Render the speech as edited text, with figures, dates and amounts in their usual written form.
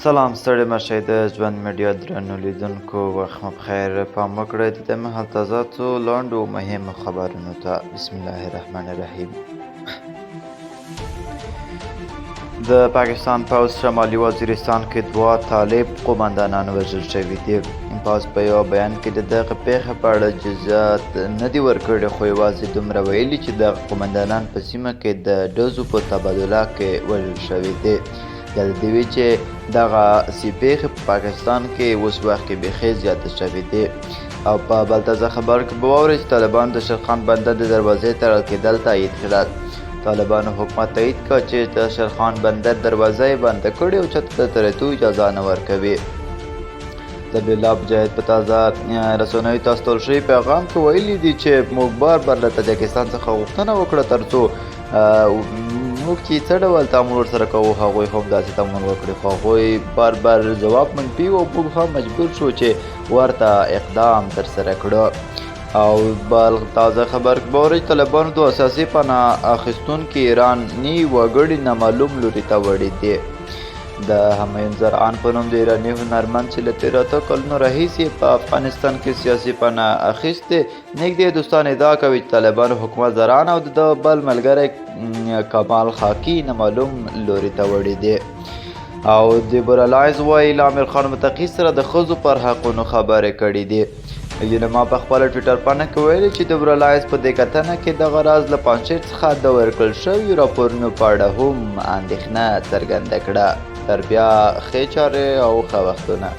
سلام ستړي مه شئ د ژوند میډیا درنو لیدونکو، وخت مو پخیر. پام وکړئ د دې مهال تازه څو لنډو مهمو خبرونو ته. بسم الله الرحمن الرحیم. د پاکستان پوځ شمالي وزیرستان کې دوه طالب قومندانان وژل شوي دي. پوځ په یوه بیان کې د دغه پېښې په اړه جزیات نه دي ورکړي، خو یوازې دومره ویلي چې دغه قومندانان په سیمه کې د ډزو په تبادله کې وژل شوي دي. یاده دې وي چې دغسې پېښې په پاکستان کې اوس وخت کې بیخي زیاتې شوې دي. او په بل تازه خبر کې به واورئ چې طالبانو د شیرخان بندر د دروازې تړل کېدل تایید کړل. طالبانو حکومت تایید کړه چې د شیرخان بندر دروازه یې بنده کړې او چاته د تېرېدو اجازه نه ورکوي. ذبیح الله مجاهد په تازه رسنیو ته استول شوي پیغام کې ویلي دي چې موږ بار بار له تاجکستان څخه غوښتنه وکړه ترڅو موږ چې څه ډول تعامل ورسره کوو هغوی هم داسې تعامل وکړي، خو هغوی بار بار ځواب منفي او موږ هم مجبور شو چې ورته اقدام ترسره کړو. او بل تازه خبر کې به طالبانو د اساسي پناه اخیستونکي ایراني وګړي نامعلوم لوري ته وړي دي. د همایون زرعان په نوم د ایراني هنرمند چې له تېرو 8 کلونو راهیسې په افغانستان کې سیاسي پناه اخیستې، نږدې دوستان ادعا کوي چې طالبانو حکومت زرعان او د ده بل ملګری کمال خاکي نامعلوم لوري ته وړي دي. او دیبرالایز وایي له امیر خان متقي سره د ښځو پر حقونو خبرې کړې دي. یونما په خپله ټویټر پاڼه کې ویلي چې دیبرالایز په دې کتنه کې دغه راز له پنجشیر څخه د ورکړل شویو راپورونو په اړه هم اندېښنه څرګنده کړه. تر بیا ښې چارې او ښه وختونه.